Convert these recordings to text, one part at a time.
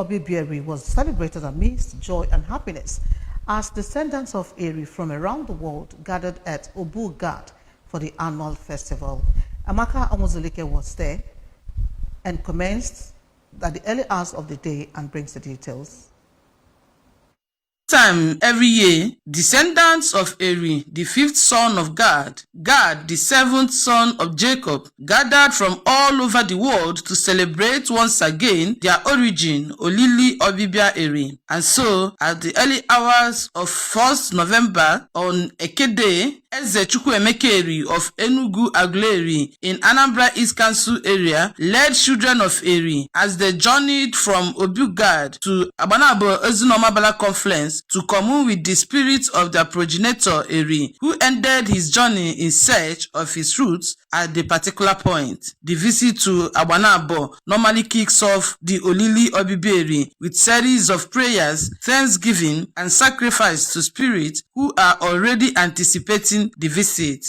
Obibieri was celebrated amidst joy and happiness as descendants of Eri from around the world gathered at Obu Gad for the annual festival. Amaka Omuzulike was there and commenced at the early hours of the day and brings the details. Time every year, descendants of Eri, the fifth son of Gad, the seventh son of Jacob, gathered from all over the world to celebrate once again their origin, Olili Obibia Eri. And so, at the early hours of 1st November, on Ekede, Chukwuemeka Eri of Enugu Aguleri in Anambra East Council area led children of Eri as they journeyed from Obugad to Abanabo Ezunomabala Conference to commune with the spirits of their progenitor Eri, who ended his journey in search of his roots at the particular point. The visit to Abanabo normally kicks off the Olili Obiberi with series of prayers, thanksgiving, and sacrifice to spirits who are already anticipating the visit.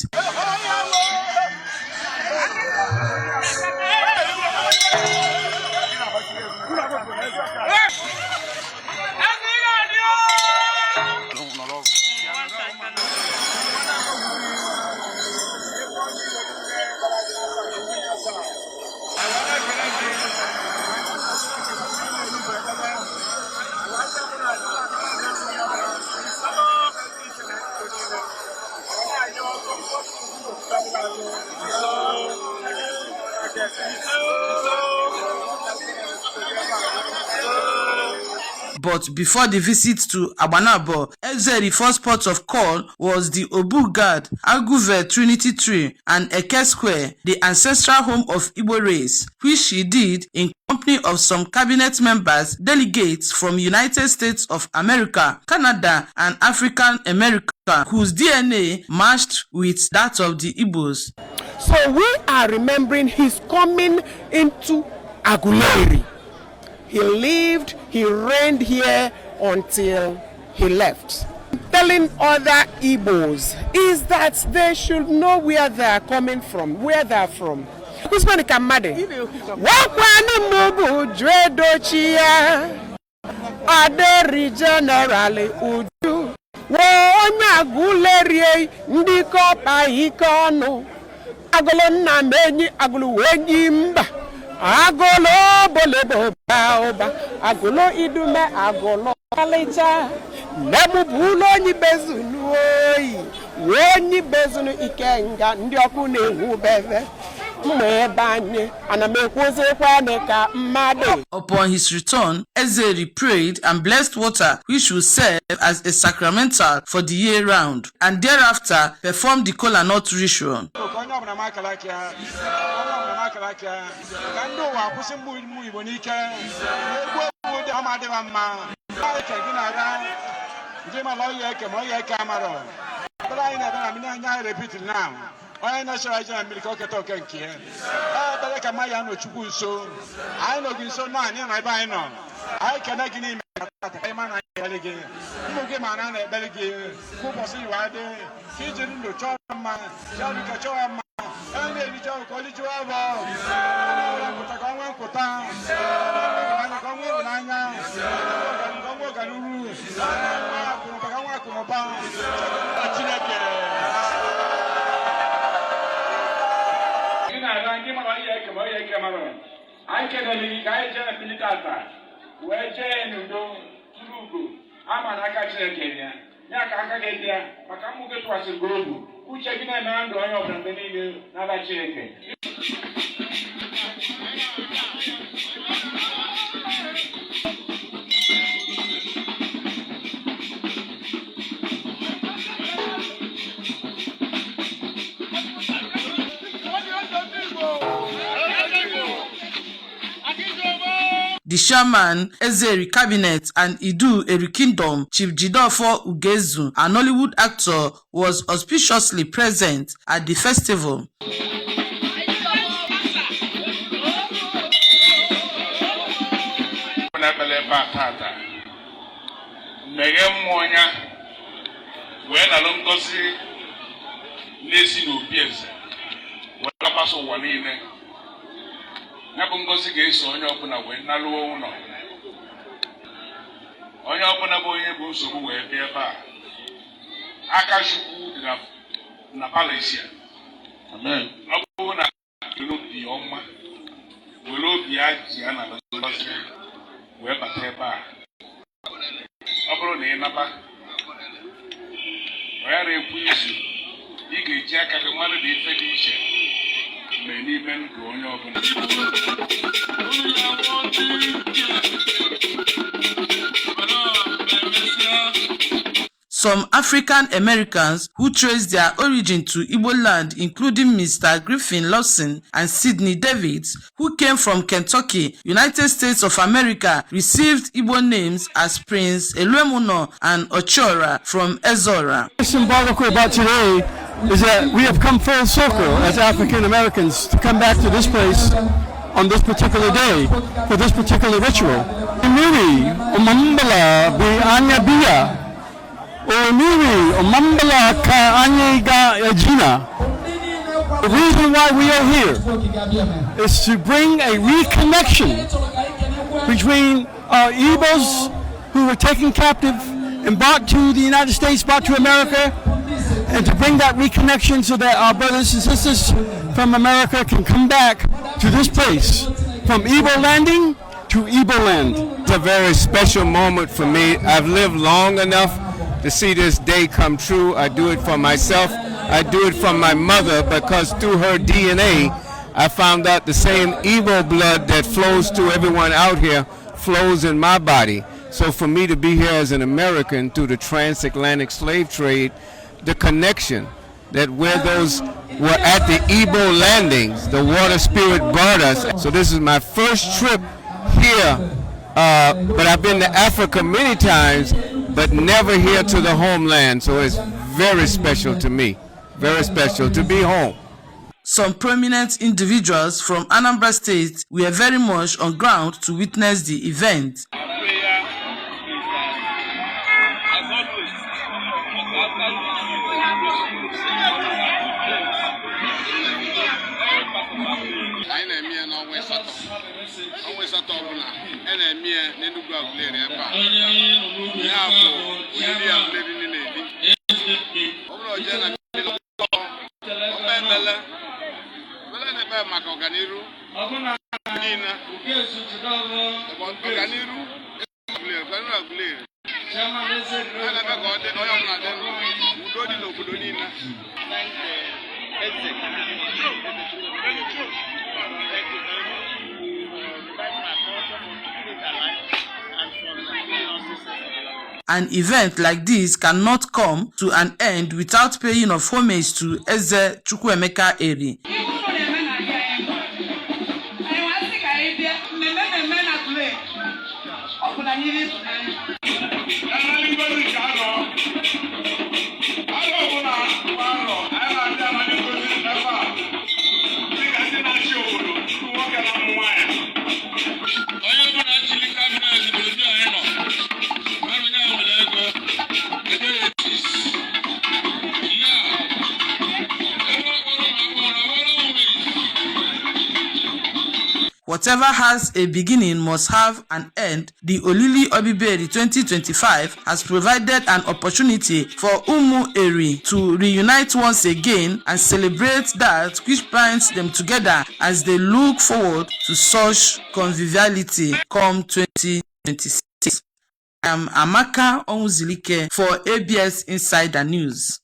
But before the visit to Abanabo, Ezeri's first port of call was the Obu Gad, Aguve Trinity Tree, and Eke Square, the ancestral home of Igbo race, which she did in company of some cabinet members, delegates from United States of America, Canada, and African America, whose DNA matched with that of the Igbos. So we are remembering his coming into Aguleri. He lived, he reigned here until he left. Telling other Igbos is that they should know where they are coming from, where they are from. Kusmani Kamade. Wakwani mubu dredochia. Aderi generally uju. Wonya gulerie ndiko pa ikono. Agolo na menyi agolo wenyi mba. Agolo bolebo baoba. Agolo idume agolo kalicha. Nebu bulo nyi bezunu oyi. Wenyi bezunu ikenga ndioku nehu beve. Upon his return, Ezeri prayed and blessed water, which will serve as a sacramental for the year round, and thereafter performed the kola nut ritual. I know so I can make a talk and care. But I can my no Chuku so. I know you so none, and I buy none. I cannot give him a man. I delegate. You get my name, delegate. Who was you are there? He's in the Choma, Jalika Choma, and then you call it to Ovor. Putagon, Putan, Congo, Nana, Congo, Ganuru, I can only guide a militata. Where Jane do Turugu. I'm an Akaji Kenya. Yaka Kenya, Makamuga was a group. Who checking a man going up and beginning another chicken. The shaman, Ezeri Cabinet, and Idu Eri Kingdom, Chief Jidofo Ugezu, an Hollywood actor, was auspiciously present at the festival. Nabungozi ga-eso onye ọbụla wee naluo ụlọ ọbụla bụ onye bụ nsogbu wee bịa ebe a Akaji dị na Malaysia. Amen. Ọ bụrụ na obi ọma were obi ajị a na-alụsị wee bata ebe a ọ bụrụ na ị naba ọ yara ekwu izu ị ga-eji aka gị mmadụ na ife dị iche mgbe n'ime ndụ onye ọbụla. Some African Americans who trace their origin to Igbo land, including Mr. Griffin Lawson and Sidney Davids, who came from Kentucky, United States of America, received Igbo names as Prince Eluemuno and Ochora from Ezeora. What's symbolical about today is that we have come full circle as African Americans to come back to this place on this particular day for this particular ritual. Imiri, Omambala, Bianya Oniri, Omambala ka Anyega Ejina. The reason why we are here is to bring a reconnection between our Igbos who were taken captive and brought to the United States, brought to America, and to bring that reconnection so that our brothers and sisters from America can come back to this place, from Igbo landing to Igbo land. It's a very special moment for me. I've lived long enough to see this day come true. I do it for myself. I do it for my mother because through her DNA, I found out the same Igbo blood that flows to everyone out here flows in my body. So for me to be here as an American through the transatlantic slave trade, the connection that where those were at the Igbo landings, the water spirit brought us. So this is my first trip here, but I've been to Africa many times, but never here to the homeland. So it's very special to me, very special to be home. Some prominent individuals from Anambra State were very much on ground to witness the event. An event like this cannot come to an end without paying of homage to Eze Chukwuemeka Eri. Whatever has a beginning must have an end. The Olili Obiberi 2025 has provided an opportunity for Umu Eri to reunite once again and celebrate that which binds them together as they look forward to such conviviality come 2026. I am Amaka Onwuzilike for ABS Insider News.